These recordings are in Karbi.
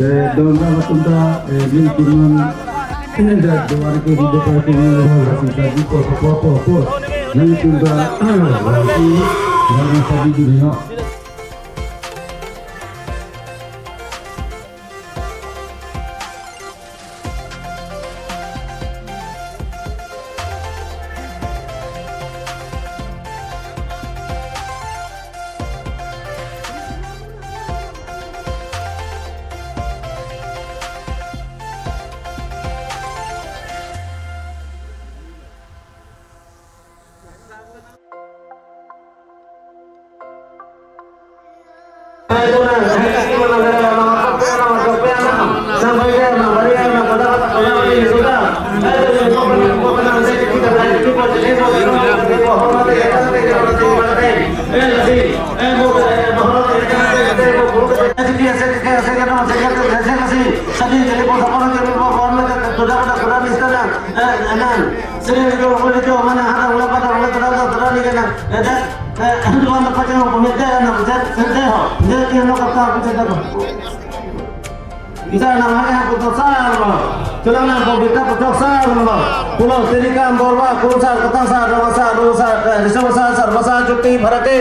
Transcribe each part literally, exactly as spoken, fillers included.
Eh, dong dong atum ta, eh, nelitum an, eh, dak dua hari ke video pa ke ni, eh, si tadi po po po po. Nelitum ta, eh, lagi, lagi tadi gini, no. Sri Rindu Puri Jo mana hana ula pada ula tada tada ni kana. Eh, eh, hantu anda pakai ho pemete anda pencet pencet ho. Dia dia no kata pencet apa? Bisa nama ya aku tosar lo. Tulang na ko kita petok sar lo. Pulau Senikam Borwa Kunsar Ketangsar Rawasar Rawasar eh, Desa Besar Sarbasa Cuti Bharati.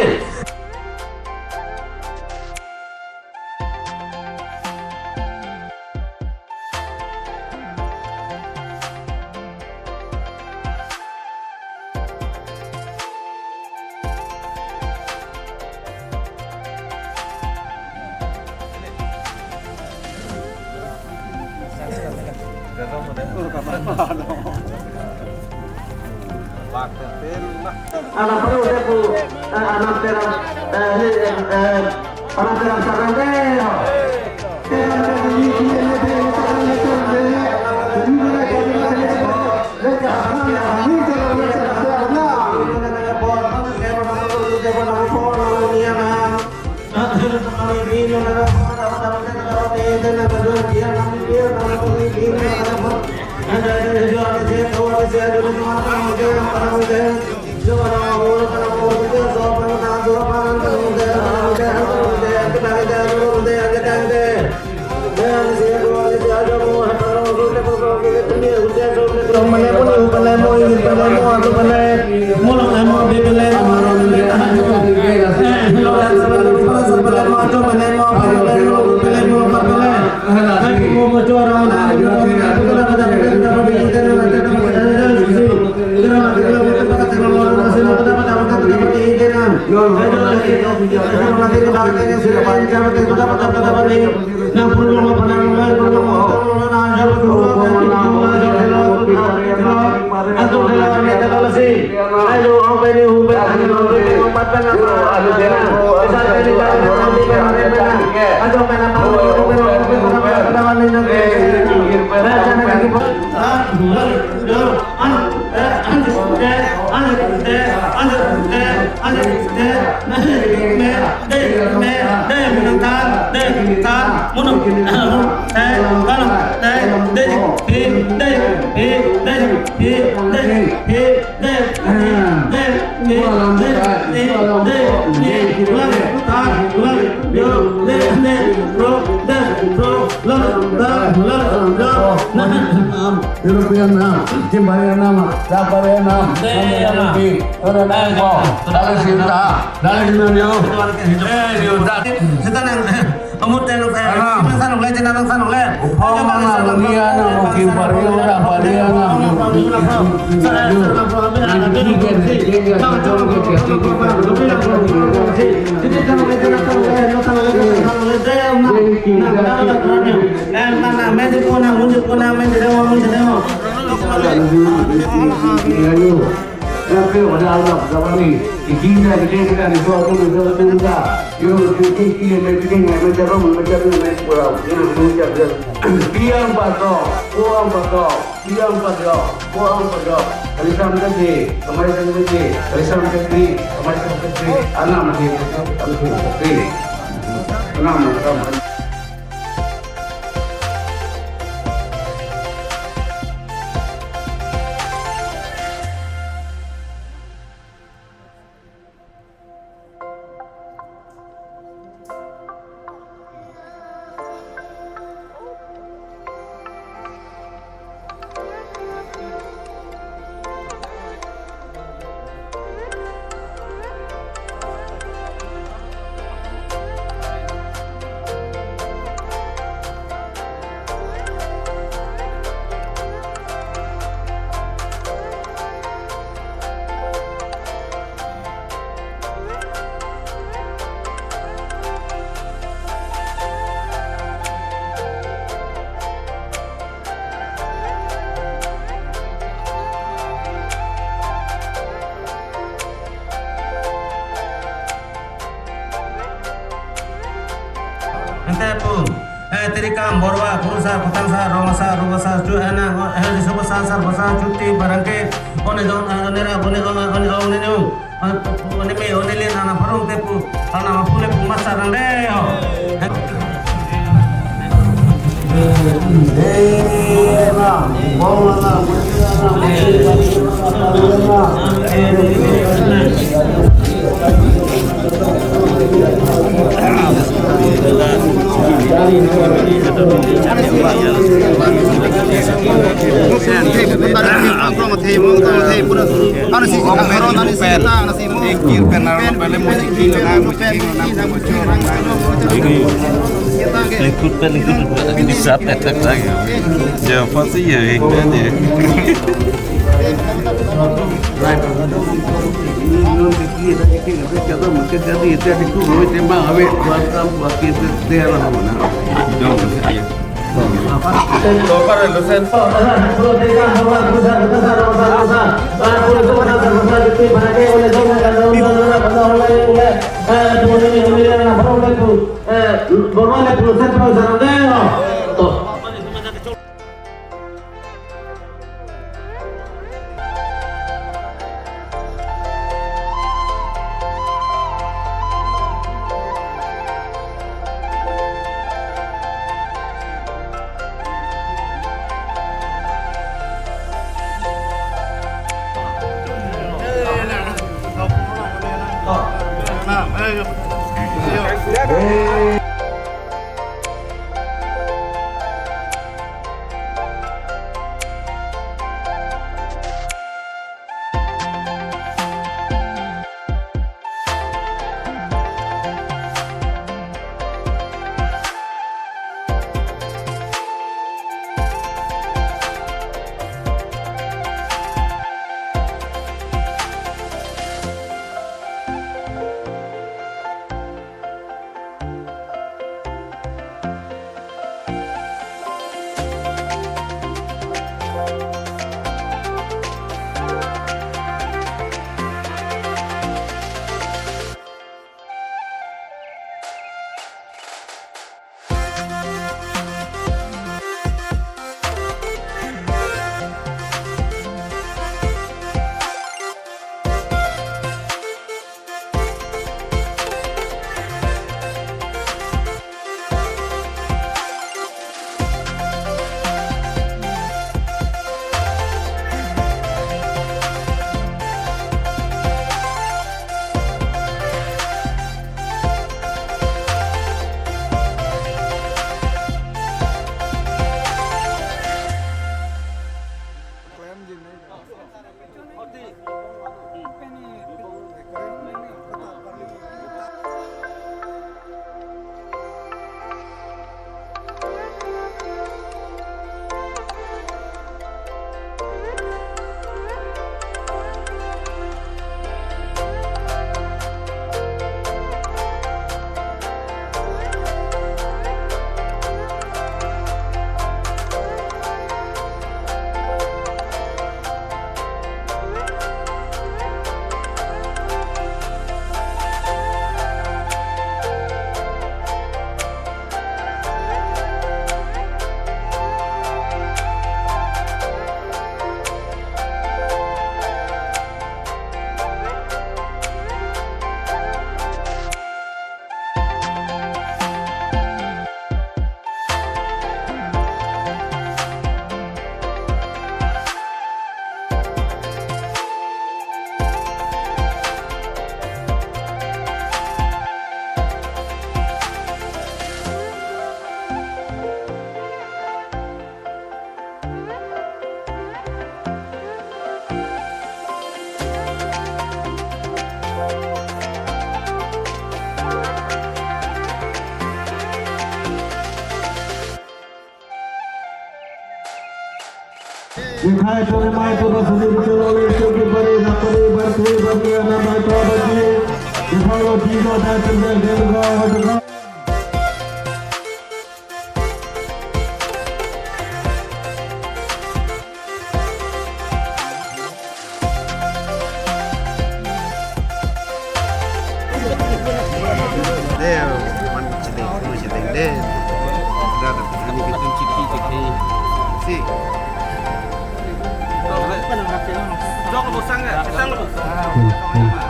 Anak perlu dia pu, eh, anak terang, eh, eh, eh, anak terang sarang deh. European nam, Jim Barian nam, Jabarian nam, Dei, ya, nam. Dei, Dei, Dei, Dali sinta, Dali sinta yo. Eh, yo, Dali. Kita nang, amut nang, eh, Anam. Nang sanok le, nang sanok le. Upama na, dunia na, Jim Barian na, Barian na, yo. Biang patok, buang patok. Biang patok, buang patok. Kalisam kati, kamai sam kati, kalisam kati, kamai sam kati. Anam kati, kalisam kati. Anam, anam. Rikam Borwa, Kurusar, Kothangsar, Rongsar, Rugasar, Chu Anang, eh, Sogasar, Sarbasar, Chuti, Barangke, Onejong, eh, Onera, Onejong, eh, Onejong, Onejong, eh, Oneme, Onelin, Anang Parong Tepu, Anang Apule Pu Masar Nang Deo. Ikut pen ikut pen, bisa petek lagi. Ya pasti ya, ya. Dikhai tore mai to ba suri bichar ole chok pare na pare bar khui bar khui ana mai to ba ji. Dikhai lo ji lo da chok da de ga ha to ga. Deo, man chileng, chileng de. Dada. Hello.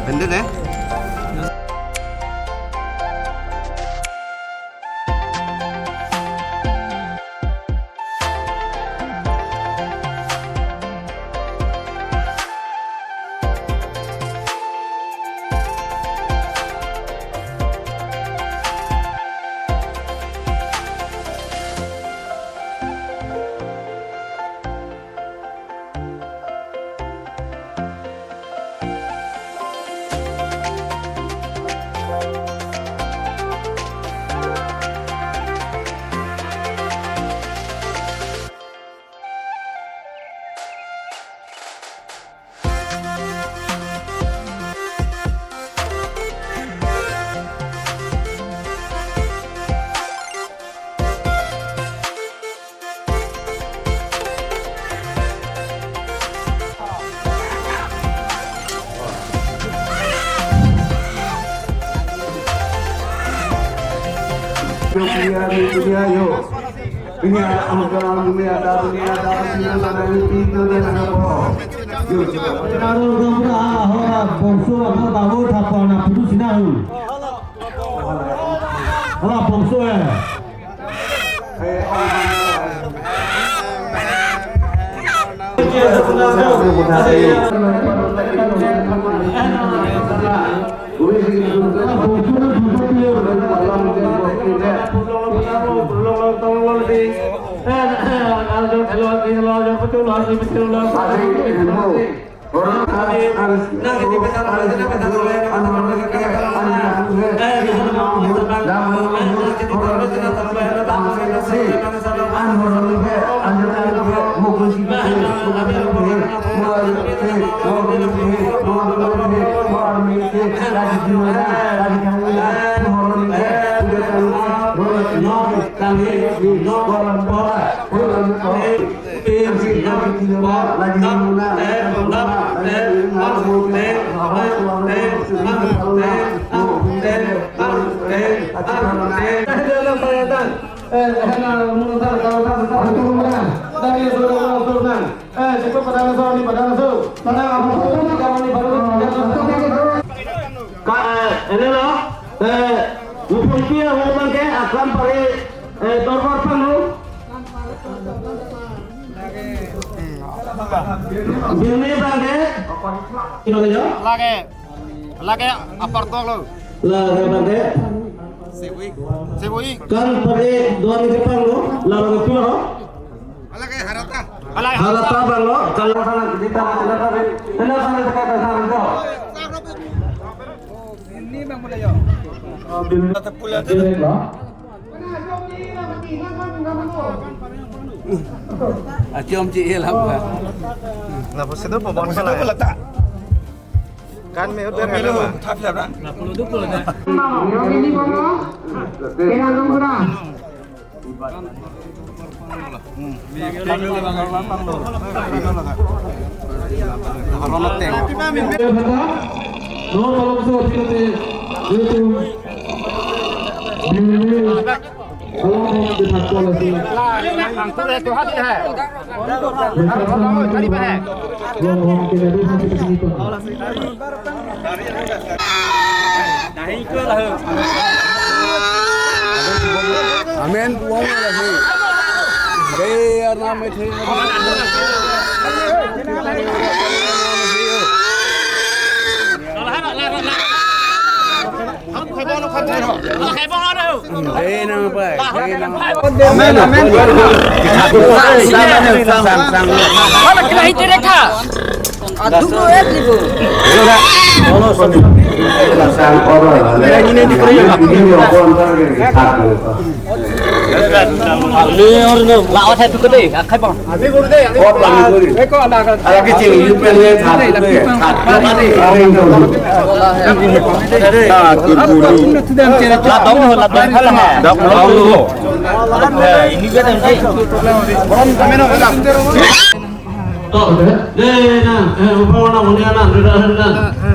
Bende deh. Yo, pini, pini, yo. Pini, ang galang dunia, ada dunia, ada dunia, ada dunia, ada dunia. Yo, coba. Taruh gambar, ah, orang bongso, apa, bawa, apa, nak, putus, sini, ah. Hala bongso eh. Ka, eh, ini lo, eh, Bupengpi ahormu abang ke, akam pare, eh, dorbar panglo. Bini abang ke, kino lo? Lake, lake apor tok lo. Lake abang ke. Sibui. Sibui. Akam pare doan ke panglo, lalu ke pilo. Lake harata. Harata abang lo, kalau sana kita, kita, kita, kita, kita, kita, kita. Achom chi el hap ka. Na, pos itu pabon ka la. Kan me udah ada, Pak. Thap, thap, thap. Amen, puang lagi. Dei, arnam methe. Dei, nama apa? Dei, nama apa? Amen, amen. Sang, sang, sang. Mana kena hit dia, Kak? Aduh, eh, ibu. Ini, ini, ini. Lawan saya tuh gede, akai bang. Ala kecil, you can get satu tuh ya. Satu kali. Ladong lo, ladong, ladong lo. Ini dia nanti. Toh, dei, na, eh, upa wana unia na, dei, dei, dei.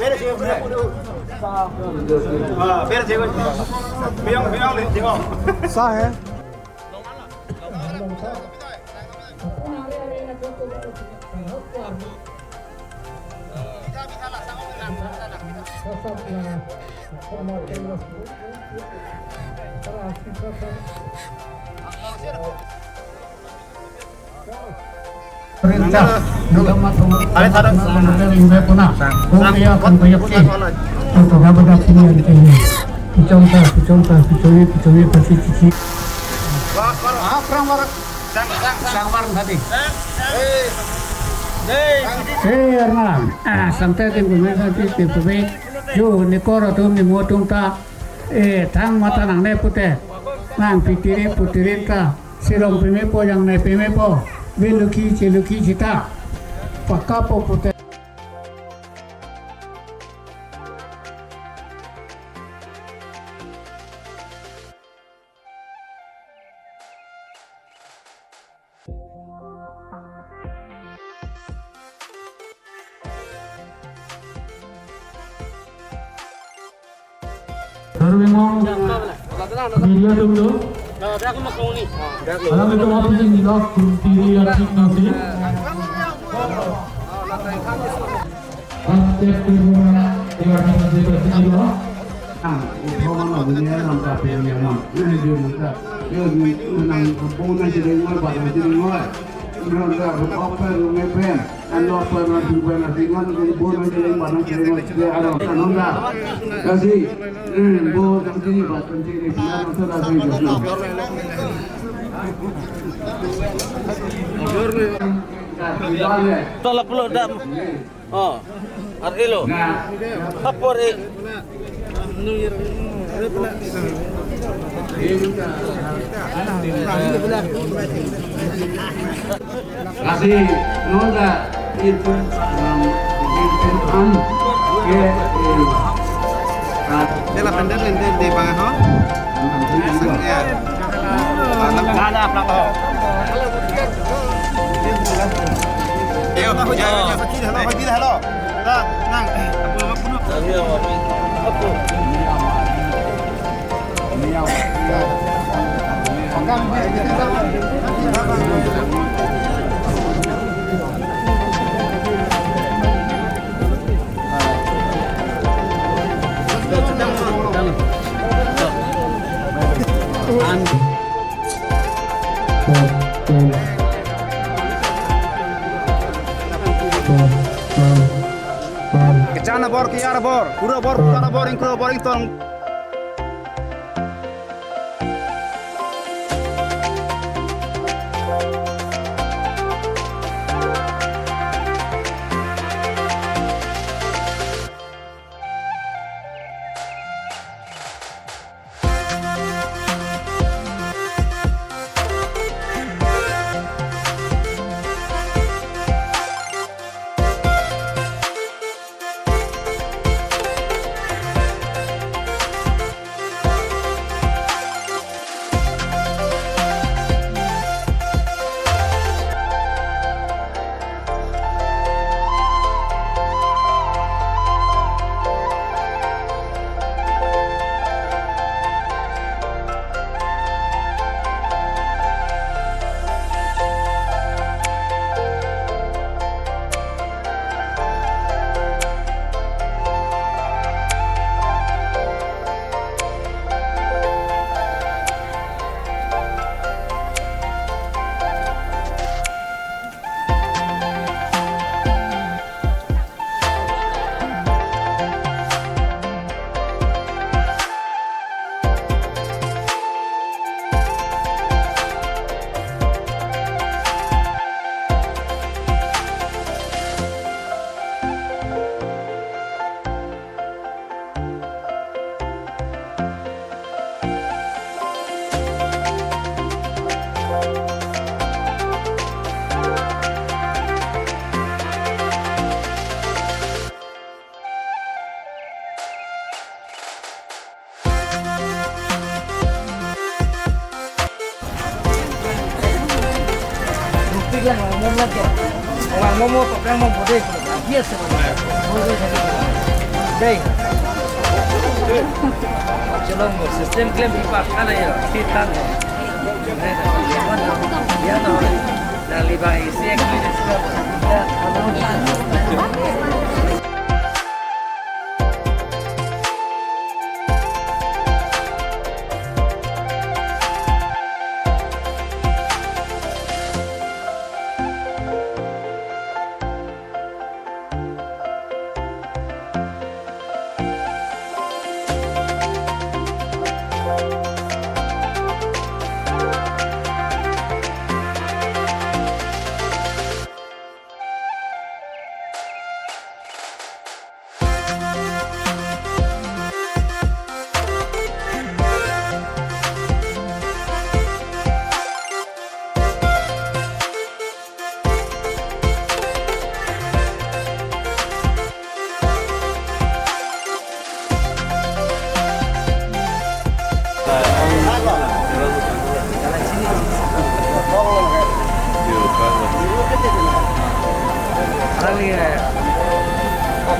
Bere siya, bere. Ah, bere siya. Biyang, biyang le, siya. Sa hai. Perintah. Are thadak. Oke, ya, kan banyak sih. Tuh, tuh, dapat, dapat ini, ada ini. Picong ta, picong ta, picong ini, picong ini, pasti cici. Ah, perang barak. Sang, sang, sang. Sang barak tadi. Eh, Arnam. Ah, sampai tim kumai tadi, tim kumai. Yo, ni kor atum ni mo atum ta. Eh, thang mata nangne pute. Nangpi tiri pu tiri ta. Sirong pime po, jangne pime po. Veluki, cheluki chita. Pakapo pute. Karbi Anglong media atum do. Alanglitum aphi chinilo, Kuntiri Atik nasi. Ang, ito man ang dunia ng kape niya man. Medyo ng ka. Yun, nang bon na sila yung ba na sila yung. Nang ka, oper yung pen. Ano oper na sila na sila yung bon na sila yung ba na sila yung. Ano na? Kasi, eh, bon ang sila ba ang sila sila na sila sila. Tala pulo dam. Oh, ar ilo. Hapor e. Lasi non ta itu, um, an ke, eh, ah, dia lah pendek, pendek di bawah, ho? Sang, ya. Anak, anak, anak, ho. Ayo, ayo, ayo, sakit, halo, sakit, halo. Nah, nah. Kechan abor, keyar abor, kuro abor, kutan abor, ingkoi abor, ingtong. Dukpik lang, mom lagi. Orang momo, paprang momo dei. Biasa. Dei. Chelong mo, system klem ipak kana ya, kitan mo. Ya no. Nangli bang isi ek minit.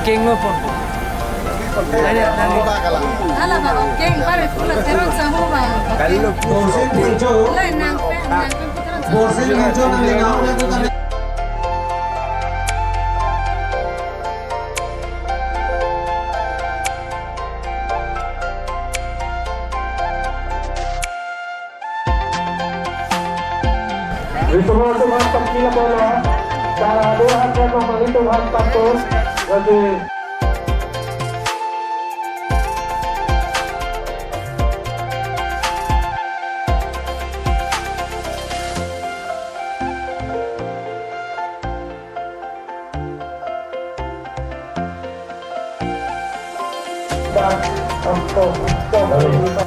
Oke, ngopon. Ala ba, oke, pare pula teron sahu ba. Lain nang pe, nang pe putaran sahu. Rituma tuhan pagkila bola. Cara dua hajar nomor itu han patut. Jadi dan untuk pemerintah.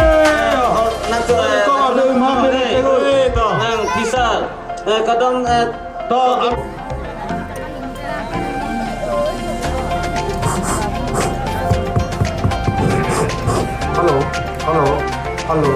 Nang, eh, nang pisa, eh, kadom, eh, to, Hello, hello, hello.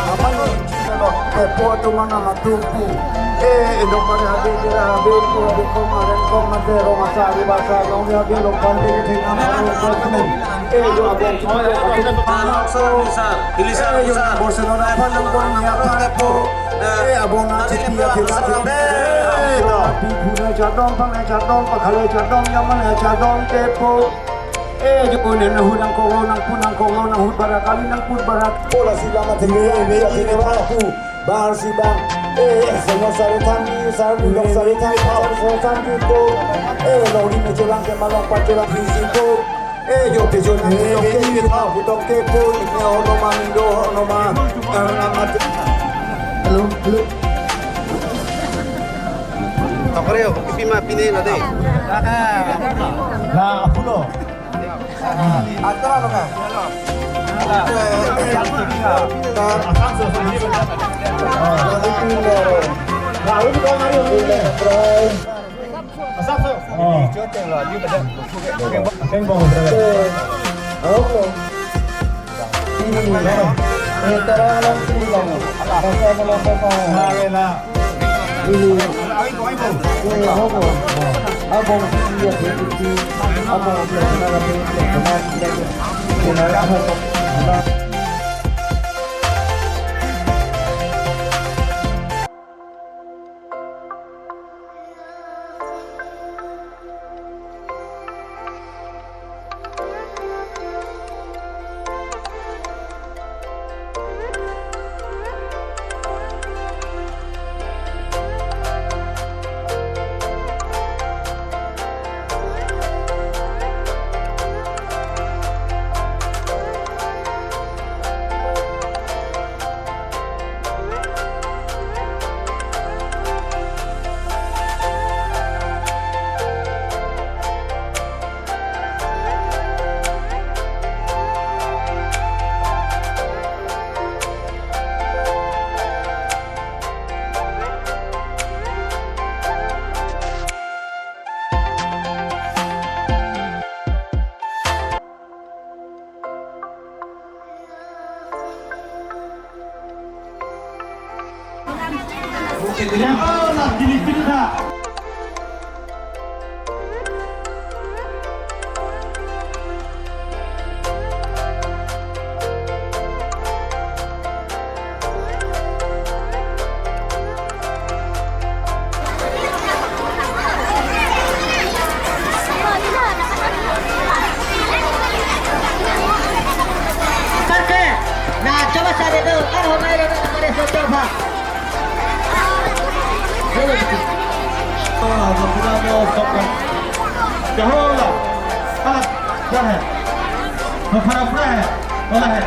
Aman, eh, po tu mana matu pu. Eh, indok mari hadi kira hadi pu, hadi ko maren ko mate rong asa, hadi basa, rong ya hadi lo pande ke thik nama, eh, jo abang, eh, jo abang. Ilisar, Ilisar, eh, jo Ilisar. Barcelona, apa nang ko ni apa po. Eh, abang na chiti ya, kita, kita. Eh, to. Pi pu na chadong, pang na chadong, pakhale chadong, yaman na chadong, tepo. Eh, jo ne na hu nang kolo, nang pu nang kolo, nang hu barak kali, nang pu barak. Pola si lama tinggi, eh, ya, eh, tinggi, eh, pu. Bar si bang. Eh, semua sari tami, sari dok sari tami, sari sari tami po. Eh, lori me chelang ke malong pa chelang di si po. Eh, jo pe jo nang, eh, putok ke, putok ke po, ini ono ma, indo ono ma. Eh, nama te-, hello, hello. Tokre, ipi ma pine na de. La, apulo. Atra lo ka? Yang oh, lah, pilih, pilih, dah. Karke, na coba saja tu, kan homai ada pada satu apa? Ah, sudah mau stop. Jahola, ah, dah hai. Pura pura hai, ola hai.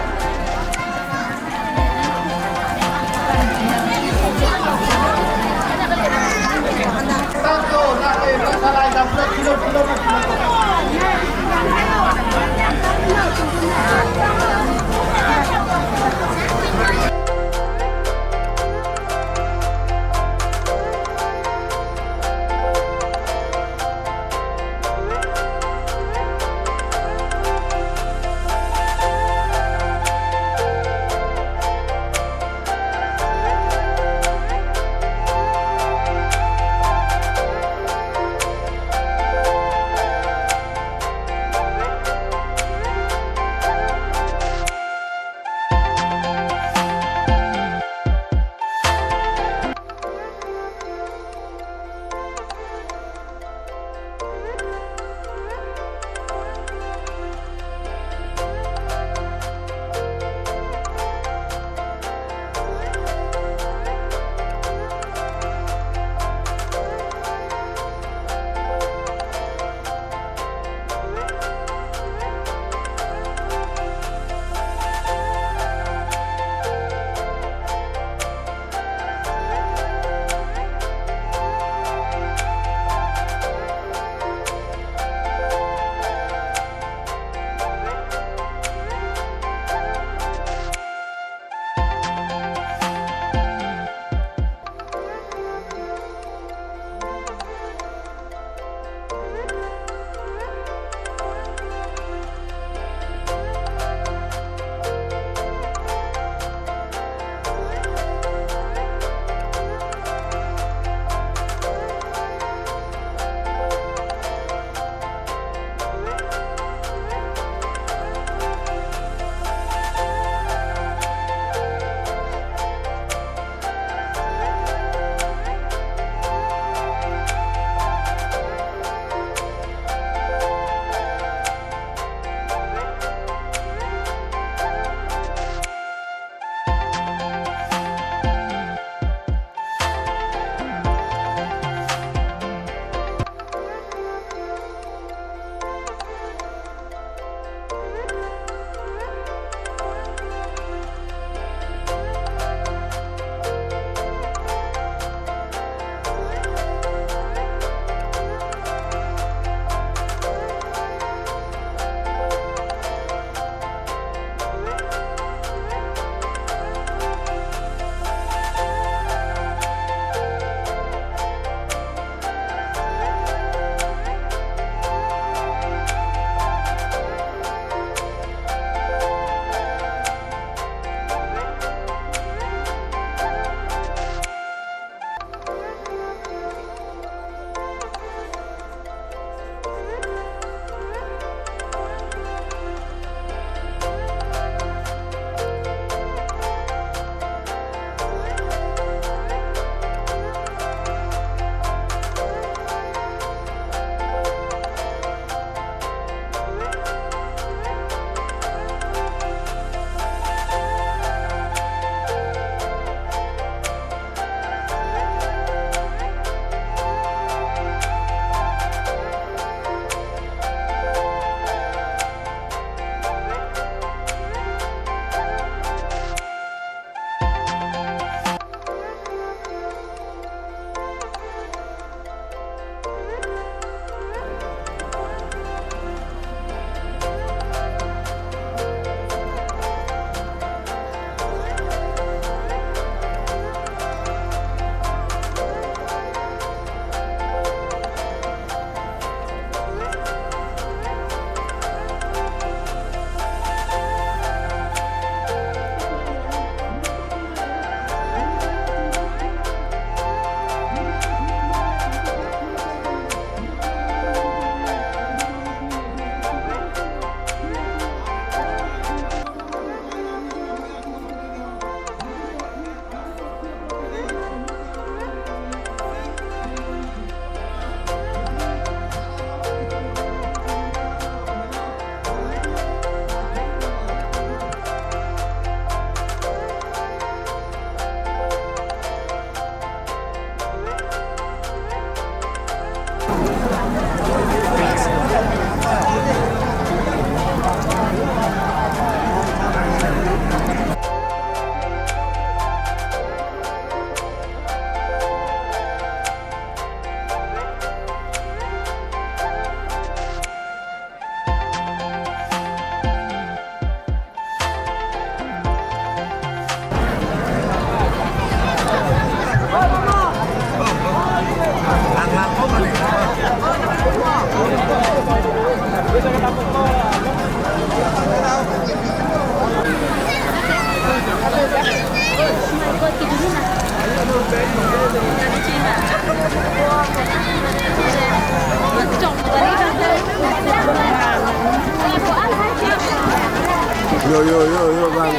Yo, yo, yo, yo, bang.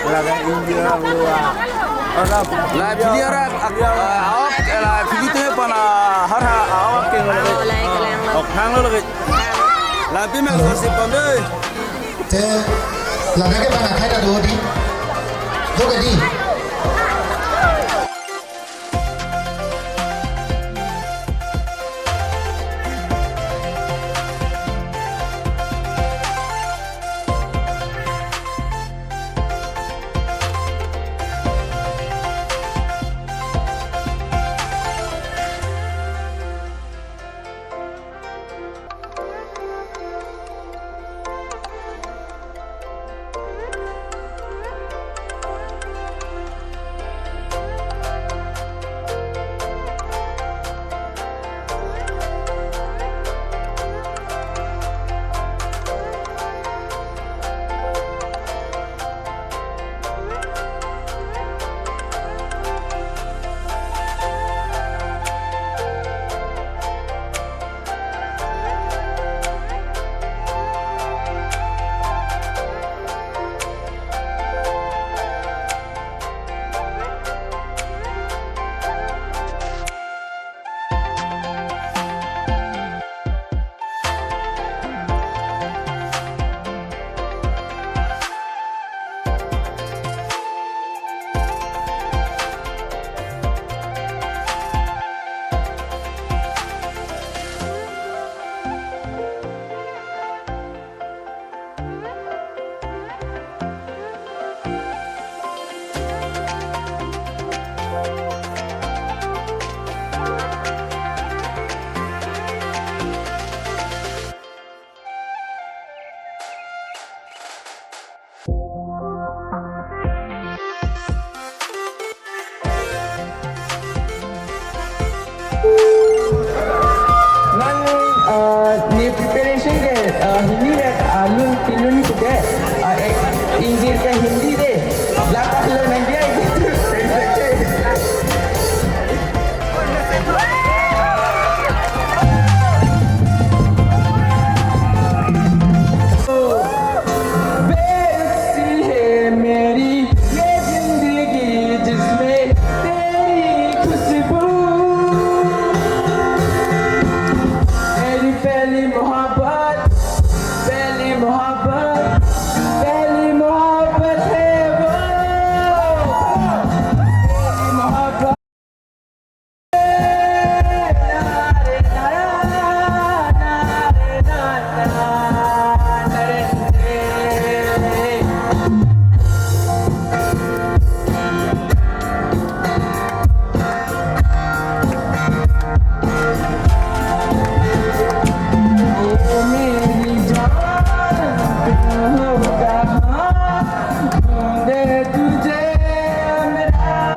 Orang lagi India, orang. Orang. La video rak, ak-, ah, awak, la video tu pon, ah, har ha, awak ke lo lagi. Oh, like, like. Ok, hang lo lagi. La pi mek so si pon deh. Te, la ke bang akhai ta do di. Do ke di. Nang, ah, ne preparation ke, ah, Hindi ke, ah, lun, lun ke, ah, eh, English ke Hindi de. Lapa lo nang dia gitu. बेहद सी है मेरी ये जिंदगी जिसमें तेरी खुशबू। मेरी पहली मोहब्बत, पहली मोहब्बत, पहली मोहब्बत है वो। पहली मोहब्बत।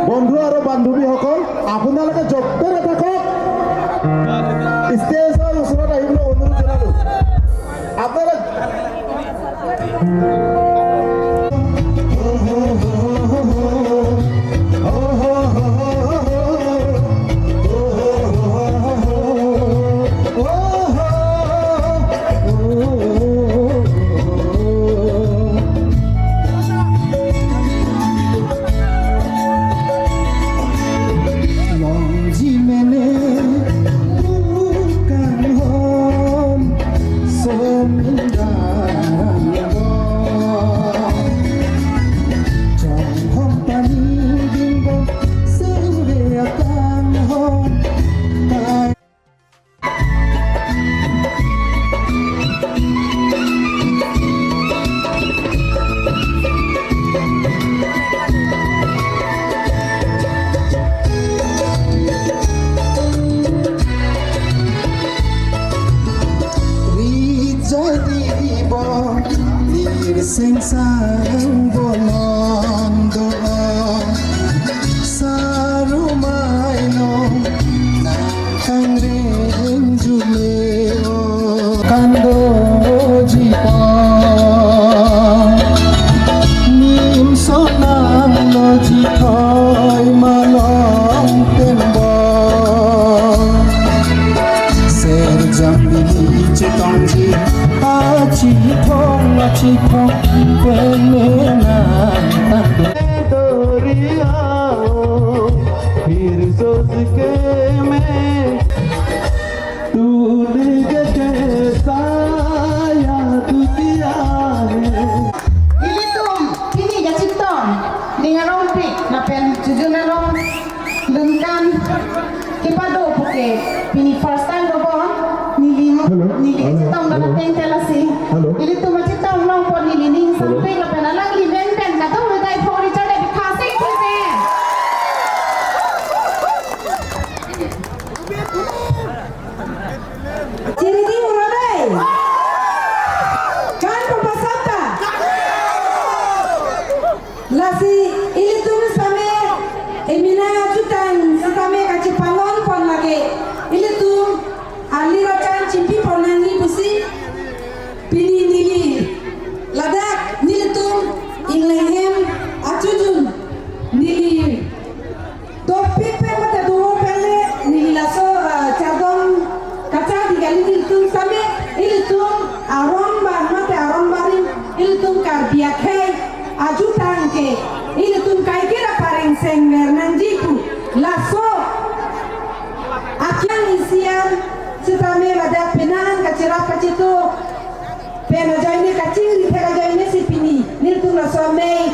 বন্ধু আৰু বান্ধৱীসকল, আপোনালোকে য'তে নাথাকক, ষ্টেজৰ ওচৰত আহিবলৈ অনুৰোধ জনালোঁ। আপোনালোক Longji mene bukan hon semendaran bo. Chong hon pani ding bo suri akan hon. Rijai di bo, nir seng sang bo non do. Sarumai non nang kangreng jule o. Kando ji po, nim sonang lo ji thoi malong tembo. Ser jam bili chetong ji, achi thong, achi thong. दरिया हो, फिर सोच के मैं तूने कैसा याद किया है। Ilitum pini kachetong, ning arongpik lapen chojun along dunkan kepado puke pini first time dobon, neli, Hello, neli hello, chetong hello. Dapat tengtel asi. Hello. Ilitum chetong longpon neli ning Hello. Sampik lapen alangli pen pen kadokave ta ipho Richard David Kharsing pusi. Chiridi urodai. Kan pepasata. Lasi ilitum same emina ajutang sitame kachepalon pon lake. Ilitum ali rachan chimpi pon nangji pusi pini neli ladak nelitum Inglenghem achojun neli dopik pen mate doho pen le neli laso, ah, chardom kachadi kali nelitum same ilitum aron bar mate aron barim ilitum Karbi akhei ajutang ke ilitum kaiketa pareng sengver nangji pu laso akyang isi an sitame ladak penang kacherap kacheto pen ajoine kachingri thek ajoine si pini nelitum laso amei